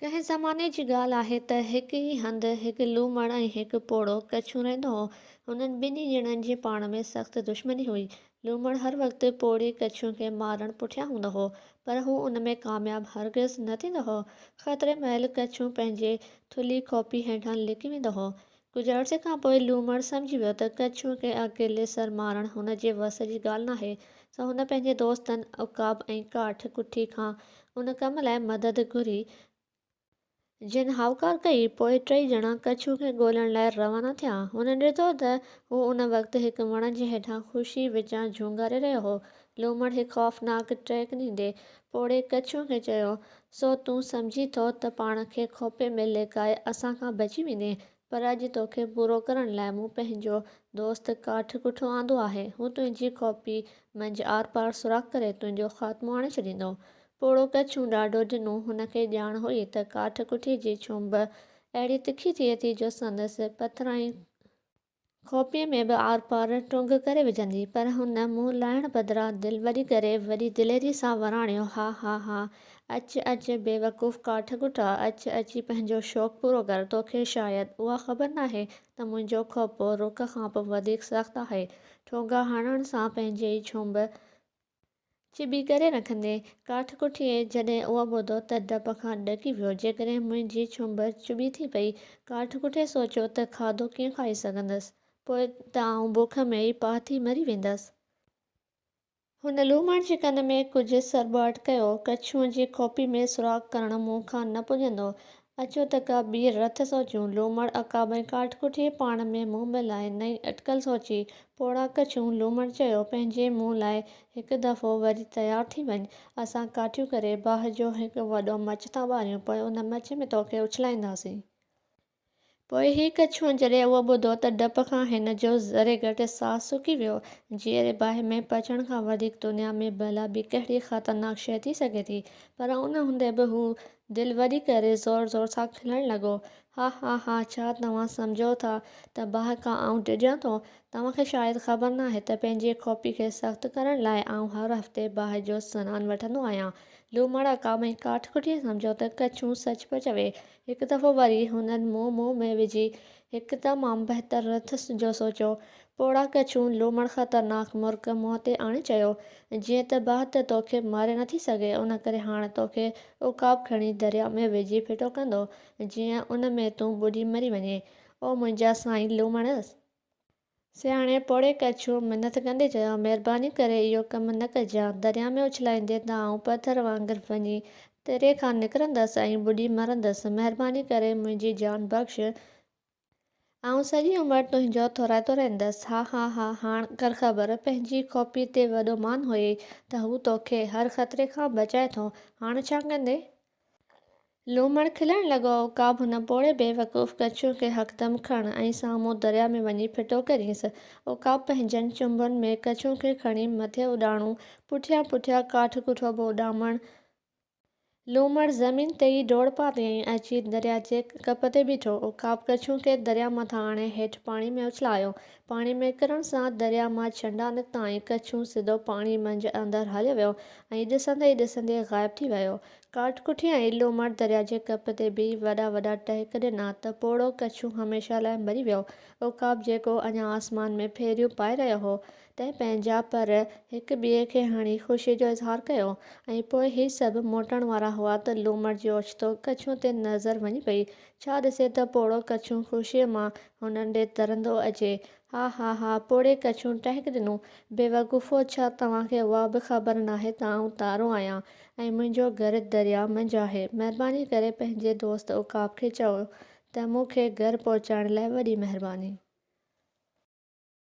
ڪنهن زماني جي ڳالهه آهي ته هڪ ئي هنڌ هڪ لومڙ ۽ هڪ پوڙهو ڪڇون رهندو هو. هنن ٻنهي ڄڻن جي پاڻ ۾ سخت دشمني هئي. لومڙ هر وقت پوڙهي ڪڇون کي مارڻ پٺيان هوندو هو، پر هو ان ۾ ڪامياب هرگز نه ٿيندو هو. خطري مهل ڪڇون پنهنجي ٿلهي کوپي هيٺان لڪي ويندو هو. ڪجهه عرصي کان پوء لومڙ سمجهي ويو ته ڪڇون کي اڪيلي سر مارڻ هن جي وس جي ڳالهه ناهي، سو هن پنهنجي دوستن عقاب ۽ ڪاٺ ڪٺي کان ان ڪم لاء مدد گهري، جن هائوڪار ڪئي. پوء ٽئي ڄڻا ڪڇون کي ڳولڻ لاء روانا ٿيا. هنن ڏٺو ته هو ان وقت هڪ وڻ جي هيٺان خوشيء وچان جهونگاري رهيو هو. لومڙ هڪ خوفناڪ ٽهڪ ڏيندي پوڙهي ڪڇون کي چيو، سو تون سمجهين ٿو ته پاڻ کي کوپي ۾ لڪائي اسان کان بچي ويندين، پر اڄ توکي پورو ڪرڻ لاء مون پنهنجو دوست ڪاٺ ڪٺو آندو آهي، هو تنهنجي کوپي منجهه آرپار سوراخ ڪري تنهنجو خاتمو آڻي ڇڏيندو. پوڙهو ڪڇون ڏاڍو ڊنو، هن کي ڄاڻ هئي ته ڪاٺ ڪٺي جي چهنب اهڙي تکي ٿئي ٿي جو سندس پٿرائين کوپيء ۾ به آرپار ٽنگ ڪري وجهندي، پر هن منهن لاهڻ بدران دل وڏي ڪري وڏي دليريء سان وراڻيو، ها ها ها، اچ اچ بيوقوف ڪاٺ ڪٺا، اچ اچي پنهنجو شوق پورو ڪر، توکي شايد اها خبر ناهي ته منهنجو کوپو رڪ کان به وڌيڪ سخت آهي، ٺونگا هڻڻ سان پنهنجي ئي چهنب چٻي ڪري رکندي. ڪاٺ ڪٺيء جڏهن اهو ٻڌو ته ڊپ کان ڏڪي ويو. جيڪڏهن منهنجي چهنب چٻي ٿي پئي، ڪاٺ ڪٺي سوچيو ته کاڌو ڪيئن کائي سگهندس؟ پوء ته آئون بک ۾ ئي پاهه ٿي مري ويندس. هن لومڙ جي ڪن ۾ ڪجهه سرٻاٽ ڪيو. ڪڇونء جي کوپي ۾ سوراخ ڪرڻ مون کان نه پڄندو. اچو ته ڪا ٻي رٿ سوچيون. لومڙ، عقاب ۽ ڪاٺڪٺي پاڻ ۾ منهن ملائي نئين اٽڪل سوچي. پوڙها ڪڇون، لومڙ چيو، پنهنجي منهن لاء هڪ دفعو وري تيار ٿي وڃ. اسان ڪاٺيون ڪري باهه جو هڪ وڏو مچ ٿا ٻاريون، پوء ان مچ ۾ توکي اڇلائينداسين. پوء هي ڪڇون جڏهن اهو ٻڌو ته ڊپ کان هن جو ذري گهٽ ساهه سڪي ويو. جيئري باهه ۾ پچڻ کان وڌيڪ دنيا ۾ ڀلا ٻي ڪهڙي خطرناڪ شيء ٿي سگهي ٿي؟ پر ان هوندي به هو دل وڏي ڪري زور زور سان کلڻ لڳو. ها ها ها ڇا توهان سمجهو ٿا ته باهه کان آئون ڊڄان ٿو؟ توهان کي شايد خبر ناهي ته پنهنجي کوپي کي سخت ڪرڻ لاء آئون هر هفتي باهه جو سنان وٺندو آهيان. لومڙ عقاب ۽ ڪاٺ ڪٺي سمجهيو ته ڪڇون سچ پيو چوي. هڪ دفعو وري هنن منهن منهن ۾ وجهي هڪ تمام بهتر رٿ جو سوچيو. پوڙها ڪڇون لومڙ خطرناڪ مرڪ منهن تي آڻي چيو، جيئن ته باهه ته توکي ماري نٿي سگهي، ان ڪري هاڻ توکي عقاب کڻي درياء ۾ وجهي ڦٽو ڪندو، جيئن ان ۾ تون ٻڏي مري وڃين. او منهنجا سائين لومڙ! سياڻي پوڙهي ڪڇون منٿ ڪندي چيو، مهرباني ڪري اهو ڪم نه ڪجان، درياء ۾ اڇلائيندين ته آئون پٿر وانگر وڃي تري کان نڪرندس ۽ ٻڏي مرندس، مهرباني ڪري منهنجي جان بخش، آئون سڄي عمر تنهنجو ٿورائتو رهندس. ها ها ها هاڻ ڪر خبر، پنهنجي کوپي تي وڏو مان هيئي ته هو توکي هر خطري کان بچائي ٿو، هاڻ ڇا ڪندين؟ لومڙ کلڻ لڳو، عقاب هن پوڙهي بيوقوف ڪڇون کي هڪدم کڻ ۽ سامهون درياء ۾ وڃي ڦٽو ڪرينس. عقاب پنهنجن چنبن ۾ ڪڇون کي کڻي مٿي اڏاڻو، پٺيان پٺيان ڪاٺ ڪٺو به اڏامڻ لومڙ زمين تي ئي ڊوڙ پاتي ۽ اچي درياء جي ڪپ تي بيٺو. عقاب ڪڇون کي درياء مٿان آڻي هيٺ پاڻي ۾ اڇلايو. پاڻي ۾ ڪرڻ سان درياء مان ڇنڊا نڪتا ۽ ڪڇون سڌو پاڻي منجهه اندر هليو ويو ۽ ڏسندي ئي ڏسندي غائب ٿي ويو. ڪاٺ ڪٺي ۽ لومڙ درياء جي ڪپ تي بيهي وڏا وڏا ٽهڪ ڏنا ته پوڙهو ڪڇون هميشه لاء مري ويو. عقاب جيڪو اڃا آسمان ۾ ڦيريون پائي رهيو هو، تنهن پنهنجا پر هڪ ٻئي کي هڻي خوشيء جو اظهار ڪيو ۽ پوء هي سڀ موٽڻ وارا هئا ته لومڙ جي اوچتو ڪڇون تي نظر وڃي پئي. ڇا ڏسي ته پوڙهو ڪڇون خوشيء مان هنن ڏي ترندو اچي. ها ها ها پوڙهي ڪڇون ٽهڪ ڏنو. بيوقوفو ڇا توهان کي اها به خبر ناهي ته آئون تارو آهيان ۽ منهنجو گهر درياء منجهه آهي. مهرباني ڪري پنهنجي دوست عقاب کي چئو ته مون کي گهر پهچائڻ لاء وڏي مهرباني.